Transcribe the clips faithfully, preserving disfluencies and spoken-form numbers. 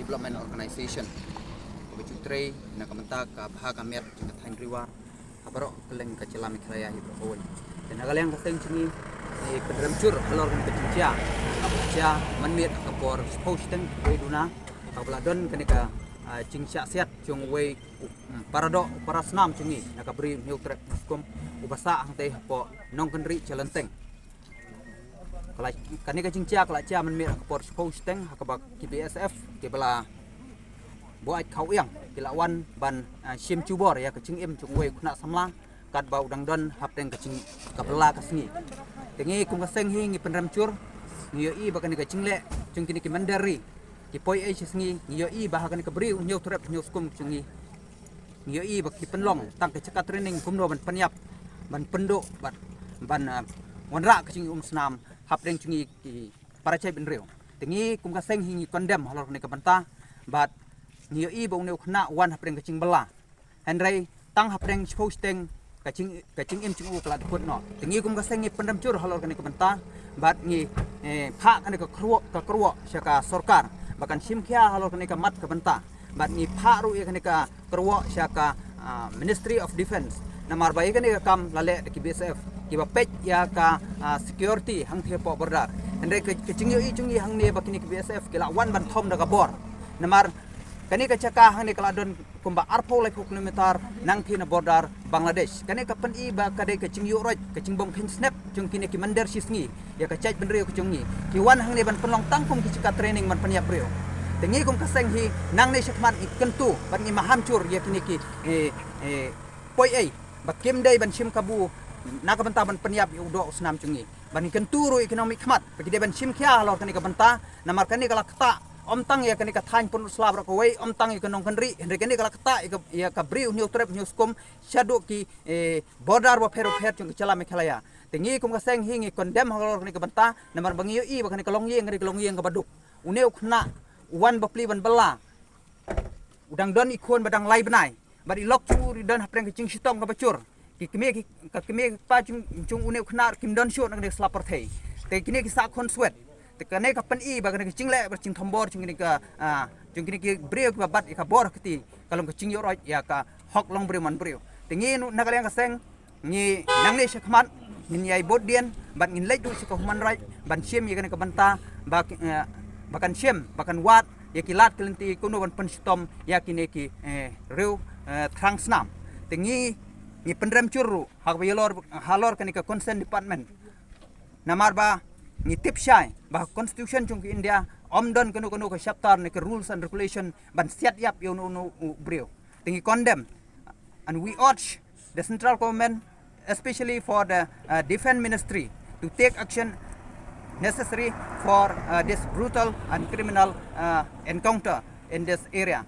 Development Organization, kaba ju trei na ka bynta ka bha ka miat jong ka thaiñ Ri War ha baroh kylleng ka jylla Meghalaya hi baroh kawei. Te na ka liang ka seng jong ngi, ngi pynrem jur halor kane ka jingjia kaba jia mynmiet ha ka por shiphew shiteng wei duna, kaba la don kane ka, ah, jingshah siat jong uwei, um, para doh para snam jong ngi na ka Bri u Hynñiewtrep Hynñiewskum, uba sah hangtei hapoh Nongkynrih Jalenteng. Ka la, kane ka jingjia ka la jia mynmiet ha ka por shiphew shiteng, ha kaba ki B S F kiba la buaid khaw ïang ki la wan ban, ah, shim jubor ïa ka jingim jong uwei u khynnah samla katba u dang don hapdeng ka jing, ka bylla ka sngi. Te ngi kum ka seng hi ngi pynrem jur, ngi ïohi ba kane ka jingleh jong kine ki mynder ri ki poi ei shisngi, ngi ïohi ba ha kane ka Bri u Hynñiewtrep Hynñiewskum jong ngi, ngi ïohi ba ki pynlong tang ka jaka training kumno ban pynïap, ban pynduh, ban, ban, ah, wanrah ka jingim snam hapdeng jong ngi ki para jaitbynriew. Te ngi kum ka seng hi ngi condemn halor kane ka bynta, bad ngi ïohi ba une u khynnah u wan hapdeng ka jingbylla, hynrei tang hapdeng shiphew shiteng ka jing, ka jingim jong u ka la dkut noh. Te ngi kum ka seng ngi pynrem jur halor kane ka bynta, bad ngi, eh, phah kane ka kyrwoh, ka kyrwoh sha ka sorkar ba kan shim khia halor kane ka mat ka bynta. Bad ngi phah ruh ïa kane ka kyrwoh sha ka, ah, Ministry of Defence. Namar ba ïa kane ka kam la leh da ki B S F kiba peit ïa ka, ah, security hangtei hapoh border. Hynrei ka, ka jingïohi jong ngi hangne ba kine ki B S F ki la wan ban thom da ka bor. Namar kane ka jaka hangne ka la don kumba arphew laiphew kilometer nangtei na border Bangladesh. Kane ka pyni ba ka dei ka jingïuhroit, ka jingbym kheiñ snep jong kine ki mynder shisngi ïa ka jaitbynriew ka jong ngi. Ki wan hangne ban pynlong tang kum ki jaka training ban pynïap briew. Te ngi kum ka seng hi nangne shakhmat ngi kyntu bad ngi maham jur ïa kine ki, eh, eh, poi ei ba kim dei ban shim kabu na ka bynta ban pynïap ïa u doh u snam jong ngi. Bad ngi kyntu ruh ïa ki nongmihkhmat ba ki dei ban shim khia halor kane ka bynta, namar kane ka la ktah ym tang ïa kane ka thaiñ Pynursla baroh kawei, ym tang ïa ka Nongkynrih, hynrei kane ka la ktah ïa ka, ïa ka Bri u Hynñiewtrep Hynñiewskum shaduh ki, eh, border bapher bapher jong ka jylla Meghalaya. Te ngi kum ka seng hi ngi condemn halor kane ka bynta, namar ba ngi ïohi ba kane ka longïing ka dei ka longïing kaba duk. Une u khynnah u wan bapli ban bylla, u dang don i khun ba dang lai bnai, bad i lok jong u ruh i don hapdeng ka jingshitom kaba jur. Ki kmie ki, ka kmie ka kpa jong, jong une u khynnah ruh kim don shuh na kane ka sla pyrthei. Te kine ki sah khun swet. Te kane ka pyni ba kane ka jingleh bad jingthombor jong kine ka, ah, jong kine ki briew kiba bat ïa ka bor kti, ka long ka jingïuhroit ïa ka hok longbriew manbriew. Te ngi na ka liang ka seng ngi nangne shakhmat ngin ïai bud dien bad ngin leit ruh sha ka Human Rights ban shim ïa kane ka bynta ba, eh, ba kan shim, ba kan wad ïa ki lad ki lynti kumno ban pynshitom ïa kine ki, eh, riew, eh, thrang snam. Te ngi, ngi pynrem jur ruh ha kaba ïalor halor kane ka concerned department. Namar ba ngi tip shai ba constitution jong ka India ym don kano kano ka chapter ne ka rules and regulation ban siat ïap ïa uno uno u briew. Te ngi condemn and we urge the central government, especially for the, uh, defense ministry, to take action necessary for, uh, this brutal and criminal, uh, encounter in this area.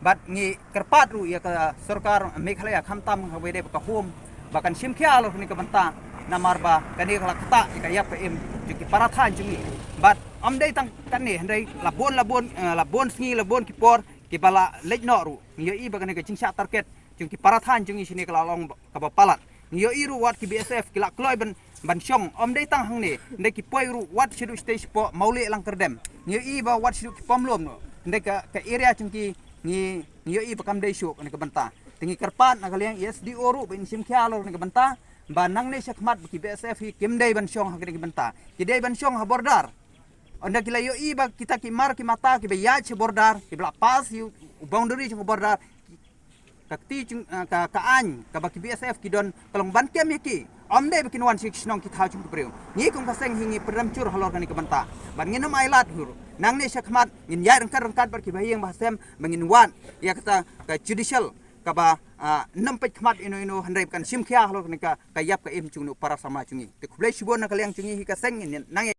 Bad ngi kyrpad ruh ïa ka sorkar Meghalaya khamtam kaba ïadei bad ka Home ba kan shim khia halor kane ka bynta, namar ba kane ka la ktah ïa ka ïap ka im jong ki para thaiñ jong ngi. Bad ym dei tang kane hynrei la bun la bun, eh, la bun sngi la bun ki por kiba la leit noh ruh. Ngi ïohi ba kane ka jingshah target jong ki para thaiñ jong ngi shane ka la long ba, kaba palat. Ngi ïohi ruh wat ki B S F ki la kloi ban, ban shong, ym dei tang hangne, hynrei ki poi ruh wat shaduh shatei shapoh Mawlieh Langkyrdem. Ngi ïohi ba wat shaduh ki pom lum ruh, hynrei ka, ka area jong ki ngi, ngi ïohi ba kam dei shuh kane ka bynta. Te ngi kyrpad na ka liang S D O ruh ba in shim khia halor kane ka bynta, ba nangne shakhmat ba ki B S F hi kim dei ban shong ha kane ka bynta. Ki dei ban shong ha border. Ynda ki la ïohi ba kita ki mar ki mata kiba ïaid sha border, kiba la pass ïa u boundary jong ka border, ka kti jong, ah, ka, ka aiñ kaba ki B S F ki don ka long ban kem ïa ki. Ym dei ba kin wan sha ki shnong ki thaw jong ki briew. Ngi kum ka seng hi ngi pynrem jur halor kane ka bynta. Bad ngin ym ailad hi ruh. Nangne shakhmat ngin ïaid ryngkat ryngkat bad kiba ha ïing ba ha sem ba ngin wad ïa kata ka judicial kaba, ah, ym peit khmat ino ino hynrei ba kan shim khia halor kane ka, ka ïap ka im jong une u para samla jong ngi. Te khublei shibun na ka liang jong ngi hi ka seng ngin nang